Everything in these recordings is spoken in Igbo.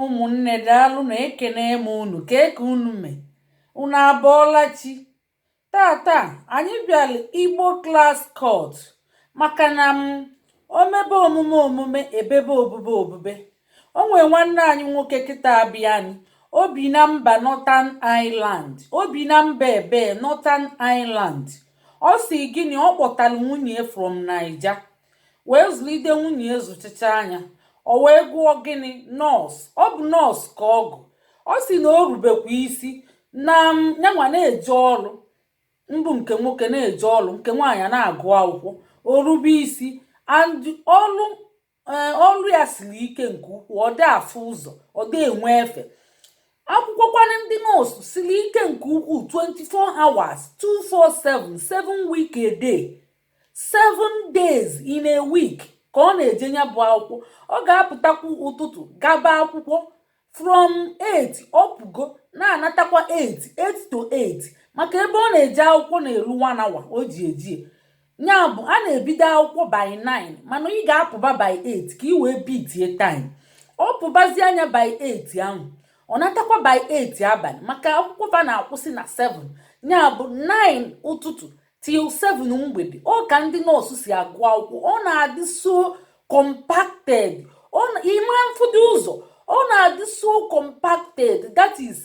Ụmụnne, daalụ na ekene m unu. Kee ka unu mee? Unu abọọla chi? Tata anyị bịara Igbo Class Court maka na m omebe omume omume ebebe obube obube. O nwee nwanne anyị nwoke kịta abịanị. O bi na mba Northern Ireland. O bi na mba ebe Northern Ireland. Ọ sị gịnị? Ọ kpọtara nwunye from Naija wee zụlite nwunye, zụchicha anya, o wee gụọ gịnị? Nọọsụ. Ọ bụ nọọsụ ka ọ gụ. Ọ sị na o rubekwa isi na nyanwa na-eje ọrụ mbụ, nke nwoke na-eje ọrụ, nke nwaanyị na-agụ akwụkwọ. O rube isi and ọrụ, ọrụ ya siri ike nke ukwuu. Ọ dị afụ ụzọ, ọ dị enwe efe. Akwụkwọ kwana ndị nọọsụ siri ike nke ukwuu, 24 hours, 247, 7 week a day, 7 days in a week ka ọ na-eje ya bụ akwụkwọ. Ọ ga-apụtakwu ụtụtụ gaba akwụkwọ from 8, ọ pụgo na-anatakwa 8, 8 to 8, maka ebe ọ na-eje akwụkwọ na-eru 1 hour o ji ejie ya. Bụ a na-ebido akwụkwọ by 9, mana ị ga-apụba by 8 ka ị wee beatie time. Ọ pụbazie anya by 8 ahụ, ọ natakwa by 8 abalị, maka akwụkwọ fa na-akwụsị na 7. Ya bụ 9 ụtụtụ till 7 mgbede. Ọ ka ndị nọọsụ si agụ akwụkwọ. Ọ na-adị so compacted, ịma mfụdị ụzọ, ọ na-adị so compacted, that is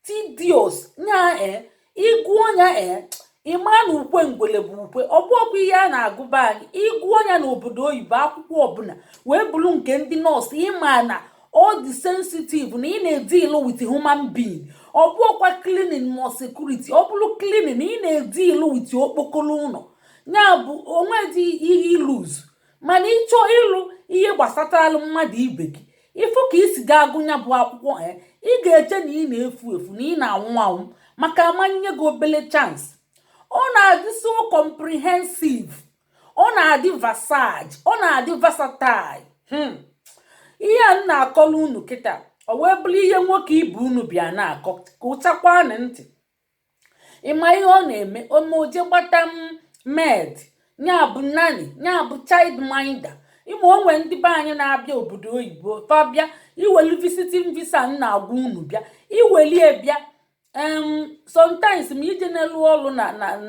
tedious. Nya e ịgụọ ya, e ịma na ukwe ngwele bụ ukwe. Ọ bụ ọkwa ihe a na-agụba anyị. Ịgụọ ya n'obodo oyibo, akwụkwọ ọbụla wee bụrụ nke ndị nọọsụ, ịma na ọ dị sensitive, na ị na-edeal with human being. Ọ bụ ọkwa cleaning ma security. Ọ bụrụ cleaning, ị na-edeal with okpokolo ụlọ. Ya bụ onwe dị ihe iluz, mana ịchọ ịlụ ihe gbasatalụ mmadụ ibe gị, ịfụ ka isi ga-agụ ya bụ akwụkwọ, ị ga-eche na ị na-efu efu, na ị na-anwụ anwụ, maka amanye gị obele chance. Ọ na-adị so comprehensive, ọ na-adị versatile, ọ na-adị versatile. Ihe a m na-akọrọ unu kịta, ọ wee bụrụ ihe nwoke ibe unu bịa na-akọ ka ụchakwanụ ntị. Ịma ihe ọ na-eme? Omeoje gbata m maid, ya bụ nanny, ya bụ child minder. Ịma onwe ndị be anyị na-abịa obodo oyibo, fa bịa iwelu visiting visa m na-agwa unu, bịa iwelie bịa. Sometimes ma ije n'elu ọrụ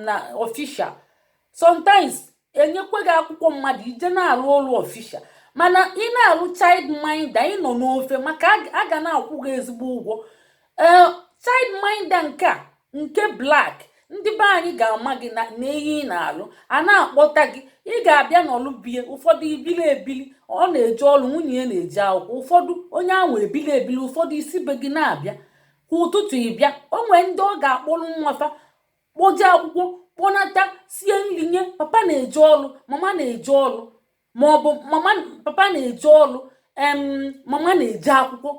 na official, sometimes enyekwe gị akwụkwọ mmadụ ije na-alụ ọrụ official, mana ị na-alụ child minder, ị nọ n'ofe, maka a ga na-akwụ gị ezigbo ụgwọ. Ee, child minder nke a nke black, ndị be anyị ga-ama gị na ihe ị na-alụ, a na-akpọta gị, ị ga-abịa n'ọlụ bie. Ụfọdụ ibili ebili, ọ na-eje ọrụ, nwunye ya na-eje akwụkwọ. Ụfọdụ onye ahụ ebili ebili, ụfọdụ isi be gị na-abịa kwa ụtụtụ ịbịa. O nwee ndị ọ ga-akpọrọ nwafa kpoje akwụkwọ, kpọnata, sie nri nye papa na-eje ọrụ, mama na-eje ọrụ, ma ọ bụ mama papa na-eje ọrụ, mama na-eje akwụkwọ.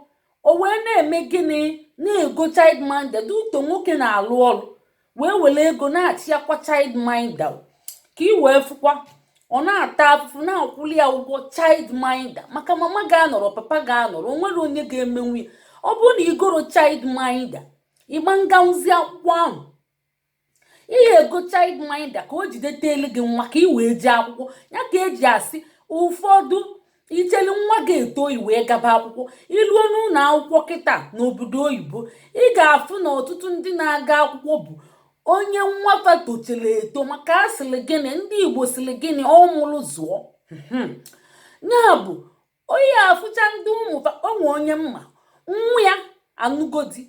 O wee na-eme gịnị? Na-ego child minder dị uto. Nwoke na-alụ ọrụ wee were ego na-achị akwa child minder ka ị wee fụkwa. Ọ na-ata afụfụ na-akwụli ya ụgwọ child minder, maka mama ga-anọrọ, papa ga-anọrọ, o nwere onye ga-emenwu ya. Ọ bụrụ na igoro child minder, ịgba nganwuzi akwụkwọ ahụ. Ihe ego child minder ka o jidetelu gị nwa ka ị wee jee akwụkwọ. Ya ka eji asị ụfọdụ ichelu nwa ga-eto i wee gaba akwụkwọ. Iluo n'ụlọ akwụkwọ kịta n'obodo oyibo, ị ga-afụ na ọtụtụ ndị na-aga akwụkwọ bụ onye nwafa tochara eto, maka asịrị gịnị? Ndị Igbo sịrị gịnị? Ọ mụrụ zụọ. Ya bụ onye afụcha ndị ụmụfa. Onwe onye mma nwa ya anụgodi,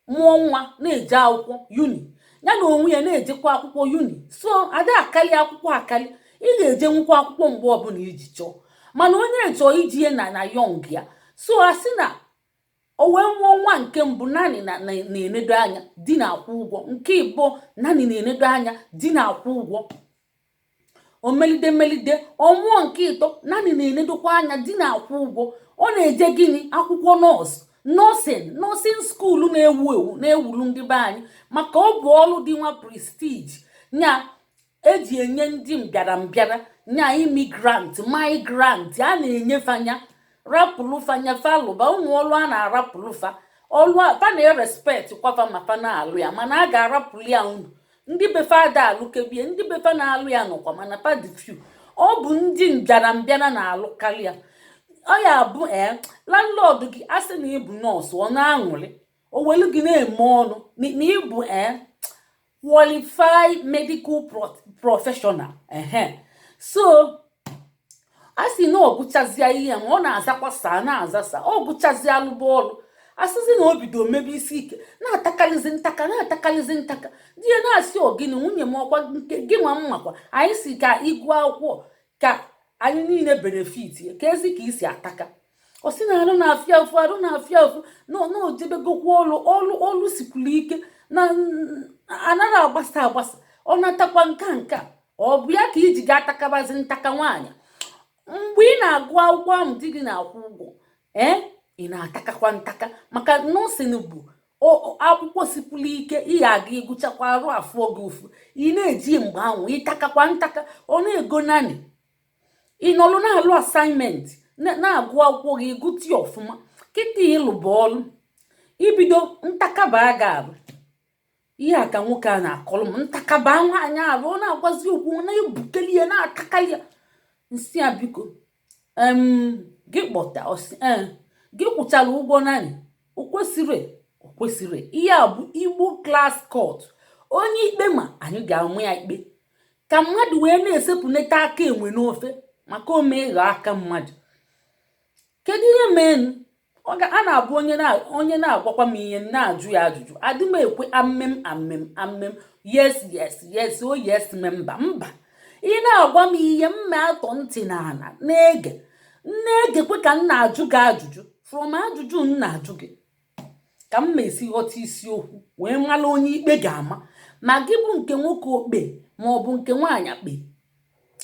mụọ nwa, na-eje akwụkwọ uni, ya na onwe ya na-ejekwa akwụkwọ uni. So ada akali akwụkwọ akali, ị ga-eje nwukwa akwụkwọ mgbe ọbụla iji chọọ, mana onye chọọ iji ya na young ya. So a sị na o wee mụọ nwa nke mbụ, nanny na-enedo anya, di na-akwụ ụgwọ. Nke ịbụọ, nanny na-enedo anya, di na-akwụ ụgwọ. O melide melide, ọmụọ nke ịtọ, nanny na-enedokwa anya, di na-akwụ ụgwọ. Ọ na-eje gịnị? Akwụkwọ nọọsụ, nursing school na-ewu ewu, na-ewuru ndị be anyị, maka ọ bụ ọrụ dị nwa prestige nya eji enye ndị mbịara mbịara, nya immigrant, migrant. A na-enye fanya rapụlụ fanya falụba ụmụ ọlụ a na-arapụlụ fa ọlụ fa na-erespect kwafa ma fa na-alụ ya, mana a ga-arapụlụ ya unu. Ndị befe ada alụkebie, ndị befe na-alụ ya nọkwa, mana fa dị few. Ọ bụ ndị mbịara mbịara na-alụkarị ya. Ọ ya bụ ee, landlord gị asị na ịbụ nọọsụ, ọ na-aṅụrị, o welu gị na-eme ọnụ na ịbụ qualified medical professional. Ehe, so a sị na ọ gụchazie ihe ma ọ na-azakwasa na-azasa, ọ gụchazie alụba ọlụ, asịzi na o bido mebe isi ike, na-atakalizi ntaka, na-atakalizi ntaka. Di ya na-asị, "Ogini, nwunye m? Ọkwa nke gị nwa mmakwa anyị si ka ịgụ akwụkwọ ka anyị niile benefit ya, ka ezi ka isi ataka." Ọ sị na arụ na-afịa ụfụ, arụ na-afịa ụfụ, na ojebegokwa ọlụ, ọlụ ọlụ sikwuru ike na anaghị agbasa agbasa. Ọ natakwa nka nka, ọ bụ ya ka iji ga atakabazi ntaka. Nwaanyị, mgbe ị na-agụ akwụkwọ ahụ, di gị na-akwụ ụgwọ, ee, ị na-atakakwa ntaka, maka nursing bụ akwụkwọ sikwuru ike. Ị ga-aga ịgụchakwa, arụ afụọ gị ụfụ, ị na-eji mgbe ahụ ịtakakwa ntaka. Ọ na-ego nani ị nọlụ na-alụ assignment, na-agụ akwụkwọ gị, gụtie ọfụma. Kịta ịlụba ọlụ, ibido ntakaba ga-abụ ihe a ka nwoke a na-akọrọ m. Ntakaba nwaanyị arụ, ọ na-agwazi okwu, ọ na-ebukeli ya, na-atakali ya nsị ya. "Biko, em gị kpọta ọsị ee, gị kwụchara ụgwọ nani." O kwesịrị, o kwesịrị. Ihe a bụ Igbo Class Court. Onye ikpe ma, anyị ga-amụ ya ikpe ka mmadụ wee na-esepụneta aka enwe n'ofe, maka ome ịghọ aka mmadụ. Kedu ihe menu a na-abụ onye na-agwakwa m ihe, na-ajụ ya ajụjụ? Adị m ekwe amem amem amem, yes, oh yes, memba mba. Ị na-agwa m ihe, mma atọ ntị n'ala na-ege, na-egekwe ka m na-ajụ gị ajụjụ. From ajụjụ m na-ajụ gị ka m ma-esi ghọta isiokwu wee mara onye ikpe ga-ama, ma gị bụ nke nwoke okpe ma ọ bụ nke nwaanyị kpe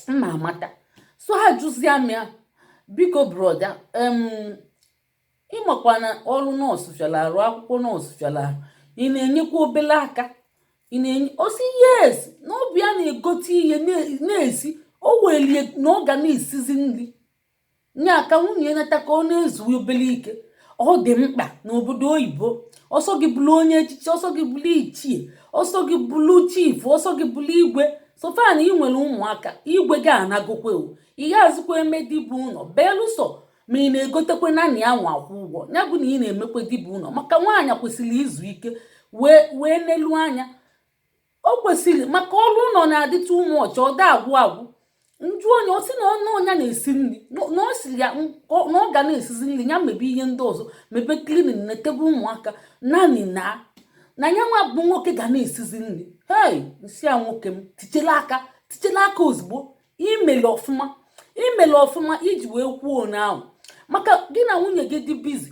mma amata. So ha jụzie m ya, "Biko brother, ịmakwa na ọrụ nọọsụ fịara arụ, akwụkwọ nọọsụ fịara arụ, ị na-enyekwa obele aka, ị na-enye?" O si yes, na ọ bụ ya na-egote ihe na-esi. O welie na ọ ga na-esizi nri nye aka nwunye nata ka ọ na-ezu obele ike. Ọ dị mkpa n'obodo oyibo. Ọsọ gị bụrụ onye echichi, ọsọ gị bụrụ ichie, ọsọ gị bụrụ chief, ọsọ gị bụrụ igwe, so far na ị nwere ụmụaka, igwe gị anagokwe o. Ị ga-azụkwa eme dibụ ụlọ belụsọ ma ị na-egotekwe naanị anwa akwụ ụgwọ ya, bụ na ị na-emekwe dibụ ụlọ, maka nwaanyị kwesịrị izu ike wee nelu anya. O kwesịrị, maka ọrụ ụlọ na-adịtụ ụmụ ọcha, ọ da agwụ agwụ. Nju onye, ọ sị na ọnụ ọnya na-esi nri, na ọ siri ya na ọ ga na-esizi nri ya, mebe ihe ndị ọzọ, mebe cleaning, na-etebe ụmụaka naanị, na ya nwa bụ nwoke ga na-esizi nri. Hei, nsị a, nwoke m, tichela aka, tichela aka ozugbo. Imele ọfụma, imele ọfụma iji wee kwuo one ahụ, maka gị na nwunye gị dị busy,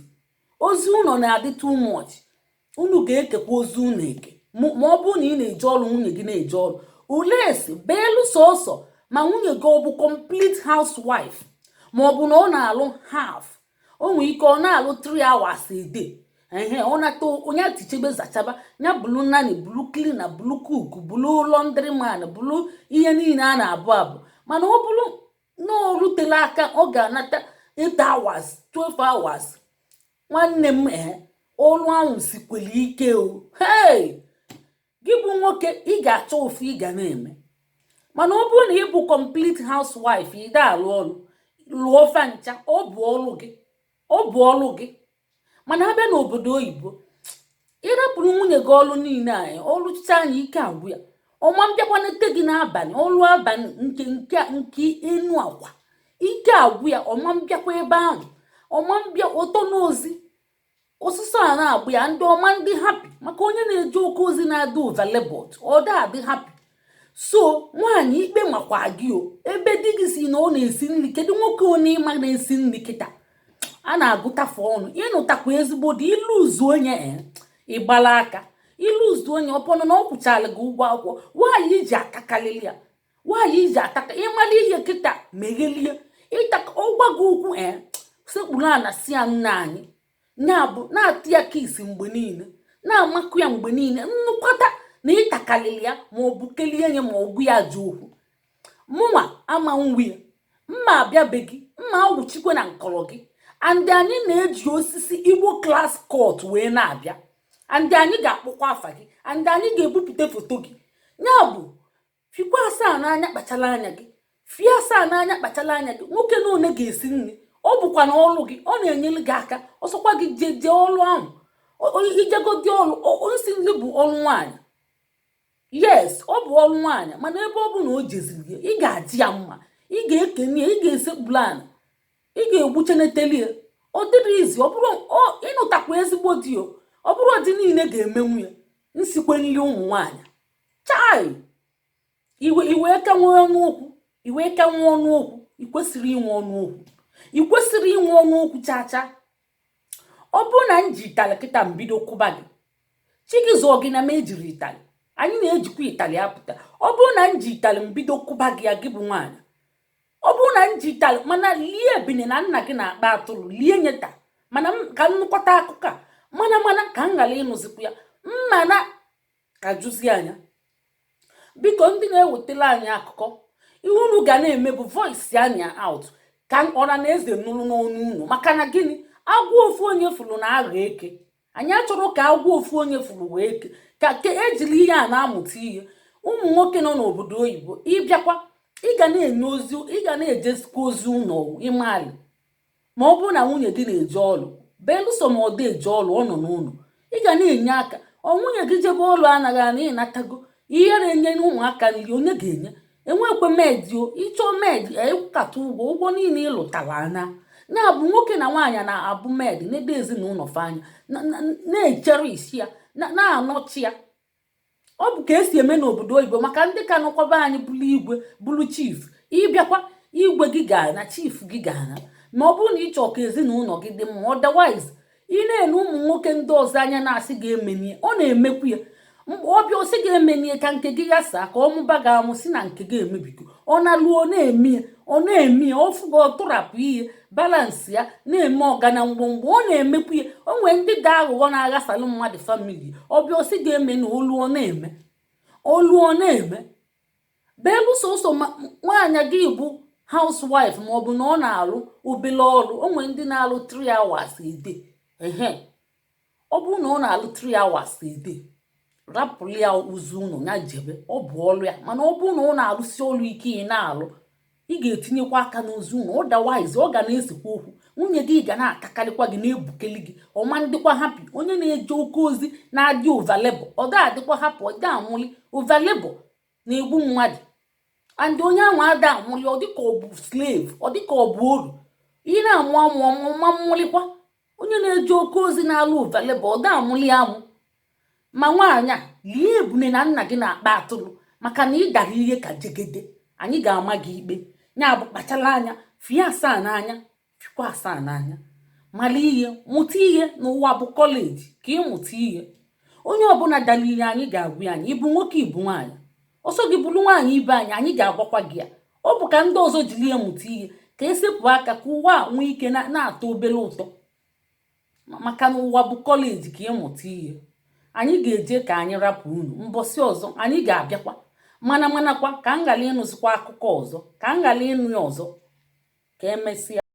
ozi ụlọ na-adị too much. Unu ga-ekekwa ozi unu eke ma ọ bụrụ na ị na-eje ọrụ, nwunye gị na-eje ọrụ. Ule esi beelu sọsọ ma nwunye gị ọ bụ complete housewife, ma ọ bụ na ọ na-alụ half. O nwere ike ọ na-alụ 3 hours a day. Ehe, ọ nata, onye tichebe, zachaba ya, bụrụ nanny, bụrụ cleaner, bụrụ cook, bụrụ laundry man, bụrụ ihe niile a na-abụ abụ. Mana ọ bụrụ na o rutela aka, ọ ga-anata 8 hours, 12 hours. Nwanne m, ee, ọrụ ahụ sikwere ike o. Hey, gị bụ nwoke, ị ga-achọ ofu ị ga na-eme. Mana ọ bụrụ na ị bụ complete housewife, ị da alụ ọrụ, lụọ fancha, ọ bụ ọrụ gị, ọ bụ ọrụ gị. Mana abịa n'obodo oyibo, ịrapụrụ nwunye gị ọrụ niile a, ọrụchicha anya, ike agwụ ya. Ọma mbịakwanete gị n'abalị, ọrụ abalị nke enu akwa, ike agwụ ya. Ọma mbịakwa ebe ahụ, ọma mbịa ụtọ n'ozi osisi a na-agbụ ya. Ndị ọma, ndị happy, maka onye na-eje oke ozi na-adị overlabored, ọ da adị happy. So nwaanyị, ikpe makwa gị o. Ebe di gị si na ọ na-esi nri, kedu nwoke onye ịma na-esi nri kịta a na-agụtafe ọnụ? Ịnụtakwa ezigbo dị iluzu onye ịgbala aka, iluzu onye ọpọnụ na ọ kwụchala gị ụgwọ akwụkwọ. Nwaanyị iji atakalili ya, nwaanyị iji ataka ịmala ihe kịta meghelie ịtaka ọgwa gị okwu. Ee, sekpuru ana si ya, "Nna anyị," na-abụ na-atụ ya kiss mgbe niile, na-amakụ ya mgbe niile. Nnukwata na ịtakalili ya, ma ọ bụ kelie ya, ma ọgwụ ya ji okwu. Mụnwa ama nwi ya, mma abịa be gị, mma awụchikwe na nkọrọ gị. And anyị na-eji osisi Igbo Class Court wee na-abịa, and anyị ga-akpọkwa afa gị, and anyị ga-ebupụta foto gị. Ya bụ fikwa asaa n'anya, kpachala anya gị, fie asaa n'anya, kpachala anya gị. Nwoke na one ga-esi nri, ọ Ọ bụkwa na ọlụ gị, ọ na-enyere gị aka. Ọsọkwa gị jee jee ọlụ ahụ, ijegodi ọlụ. Nsi nri bụ ọlụ nwaanyị, yes, ọ bụ ọlụ nwaanyị, mana ebe ọ bụ na o jeziri gị, ị ga-adị ya mma, ị ga-ekene ya, ị ga-esekpuru ala, ị ga-egbucheneteli ya. Ọ dịrị izi. Ọ bụrụ ịnụtakwa ezigbo di o, ọ bụrụ di niile ga-emenwu ya. Nsikwe nri ụmụ nwaanyị, chai, iwe iwe ka nwee ọnụ okwu, iwe ka nwee ọnụ okwu. Ị kwesịrị inwe ọnụ okwu, ị kwesịrị inwe ọnụ okwu chaa chaa. Ọ bụrụ na m ji ịtalị kịta mbido kwụba gị, chi gị zụọ gị na m ejiri ịtalị, anyị na-ejikwa ịtalị apụta. Ọ bụrụ na m ji ịtalị mbido kwụba gị ya, gị bụ nwaanyị, ọ bụrụ na m ji ịtalị, mana lie ebine na nna gị na-akpa atụrụ, lie nyeta. Mana ka m nụkọta akụkọ a, mana ka m ghara ịnụzikwa ya mma na ajụzi anya. Biko, ndị na-ewetara anyị akụkọ, ihe unu ga na-eme bụ voice anya out, ka ọra na eze nụrụ n'ọnụ unu. Maka na gịnị? Agwọ ofu onye fụrụ na aghọ eke. Anyị achọrọ ka agwọ ofu onye fụrụ wee eke, ka ejiri ihe a na-amụta ihe. Ụmụ nwoke nọ n'obodo oyibo, ịbịakwa, ị ga na-enye ozi, ị ga na-ejezikwa ozi ụlọ ịmali. Ma ọ bụrụ na nwunye gị na-eje ọlụ, belụsọ ma ọ dị eje ọlụ, ọ nọ n'ụlọ, ị ga na-enye aka. Ọ nwunye gị jebe ọlụ, anaghị ana ịnatago ihe na-enye ụmụaka nri, onye ga-enye? Enwekwe maid o. Ịchọọ maid, ịkwụkata ụgwọ, ụgwọ niile ịlụtara ana ya bụ nwoke na nwaanyị na-abụ maid n'ebe ezinụlọ fa anya na-echere isi ya, na-anọchi ya. Ọ bụ ka esi eme n'obodo oyibo. Maka ndị ka nọkwaba anyị bụrụ igwe, bụrụ chief, ịbịakwa, igwe gị ga-ana, chief gị ga-ana. Ma ọ bụrụ na ị chọọ ka ezinụlọ gị dị mma, otherwise ị na-ene ụmụ nwoke ndị ọzọ anya na-asị gị emenie, ọ na-emekwu ya. Mgbe ọ bịa, osi gị emenie ka nke gị ghasaa, ka ọmụba gị amụ si na nke gị emebigo. Ọ na-alụọ na-eme ya, ọ na-eme ya, ọfụ gị, ọ tụrapụ ihe balance ya, na-eme ọgana mgbomgbo, ọ na-emekwu ya. O nwere ndị ga aghụghọ na-aghasalụ mmadụ family. Ọbịa, osi gị eme na olu, ọ na-eme olu, ọ na-eme belu sọsọ. Nwaanyị gị bụ housewife, maọbụ na ọ na-alụ obele ọrụ, o nwere ndị na-alụ 3 hours a day. Ehe, ọ bụrụ na ọ na-alụ 3 hours a day, rapụrụ ya ụzọ ụlọ ya jebe, ọ bụ ọrụ ya. Mana ọ bụrụ na ọ na-alụsi ọrụ ike, ị na-alụ, ị ga-etinyekwa aka n'ozu ụlọ. Otherwise ọ ga na-esekwa okwu, nwunye gị ga na-atakarịkwa gị, na-ebukeli gị, ọma ndịkwa happy. Onye na-eje oke ozi na-adị over labour, ọ ga-adịkwa happy, ọ ga-amụli. Over labour na-egbu mmadụ, and onye ahụ ada amụli, ọ dịka ọ bụ slave, ọ dịka ọ bụ oru. Ị na-amụ amụ ọmụma mmụlikwa. Onye na-eje oke ozi na-alụ over labour, ọ ga-amụli amụ. Ma nwaanyị a, lie ebune na nna gị na-akpa atụrụ, maka na ị dara ihe ka jegede, anyị ga-ama gị ikpe. Ya bụ, kpachala anya, fie asaa n'anya, fikwa asaa n'anya, mara ihe, mụta ihe. N'ụwa bụ college ka ịmụta ihe. Onye ọbụla dara ihe, anyị ga-agwa ya. Anyị ịbụ nwoke, ịbụ nwaanyị, ọsọ gị bụrụ nwaanyị ibe anyị, anyị ga-agwakwa gị ya. Ọ bụ ka ndị ọzọ jiri ya mụta ihe, ka esepụ aka, ka ụwa a nwee ike na-atọ obere ụtọ. Maka na ụwa bụ college ka ịmụta ihe. Anyị ga-eje ka anyị rapụ unu. Mbọsị ọzọ anyị ga-abịakwa. Mana manakwa ka m ghara ịnụzikwa akụkọ ọzọ, ka m ghara ịnụ ya ọzọ. Ka emesịa.